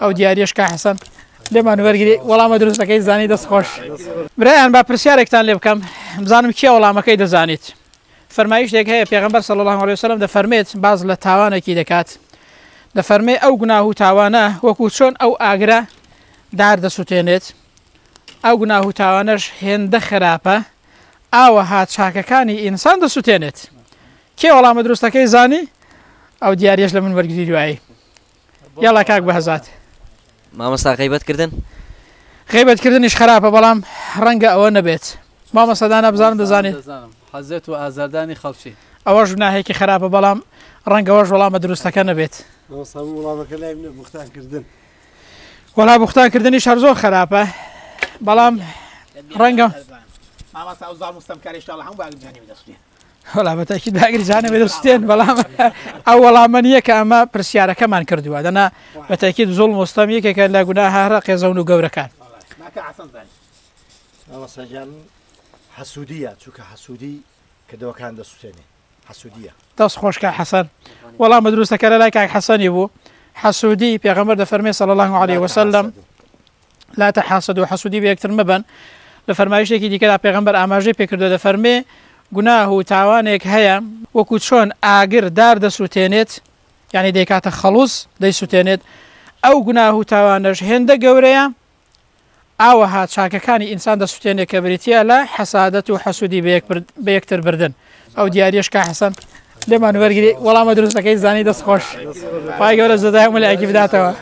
ئەو دیاریەش کا حەسەن لێمان وەرگری وەڵامە دروستەکەی زانی دەست خۆش. برایان با پرسیارێکتان لێ بکەم بزانم کێ وەڵامەکەی دەزانیت فەرمایشتێک هەیە پێغەمبەر صلی الله علیه وسلم دەفەرمێت باز لە تاوانێکی دەکات دەفەرمێ ئەو گوناه و تاوانە وەکو چۆن ئەو ئاگرە دار دەسوتێنێت ئەو گوناه و تاوانەش هێندە خراپە ئاوەها چاکەکانی ئینسان دەسوتێنێت کێ وەڵامە دروستەکەی زانی ئەو دیاریەش لە من وەرگری دوایی یاڵا کاک بەهزاد. مامۆستا غەیبەت کردن؟ غەیبەت کردنیش خراپە بەڵام ڕەنگە ئەوە نەبێت. مامۆستا دانا بزانم دەزانیت؟ دەزانم حەزێت و ئازاردانی خەڵکی. ئەوەش گوناهێکی خراپە بەڵام ڕەنگە ئەوەش وەڵامە دروستەکە نەبێت. مامۆستا من وەڵامەکە لای منە بوختان کردن. وەڵا بوختان کردنیش هەر زۆر خراپە بەڵام ڕەنگە. مامۆستا ئەو زاڵم و ستەمکارەی شاڵە هەموو باگری جەهەنەمی دەسوتێن. وەڵا بە تاکید باگری جەهەنەمی دەسوتێن بەڵام ئەو وەڵامە نییە کە ئەمە پرسیارەکەمان کردووە دەنا بە تاکید زوڵم و ستەم یەکێکە لە گوناهە هەرە قێزەون و گەورەکان. مامۆستا گیان حەسوودیە چونکە حەسوودی کردەوەکان دەسوتێنێ حەسوودیە. دەست خۆش کاک حەسەن وەڵامە دروستەکە لەلای کاک حەسەنی بوو حەسوودی پێغەمبەر دەفەرمێ صلی الله علیه وسلم لا تحاسدوا حەسوودی بە یەکتر مەبەن لە فەرمایشتێکی دیکەدا پێغەمبەر ئاماژەی پێکردووە دەفەرمێ گوناه و تاوانێک هەیە وەکو چۆن ئاگر دار دەسووتێنێت یعنی دەیکاتە خەڵوز دەیسووتێنێت ئەو گوناه و تاوانەش هێندە گەورەیە ئاوەها چاکەکانی ئینسان دەسوتێنێ کە بریتیە لە حەسادەت و حەسودی بە یەکتر بردن ئەو دیاریەش کا حەسەن لێمان وەرگری وەڵامە دروستەکەی زانی دەست خۆش خوای گەورە جەزای هەموو لایەکی بداتەوە.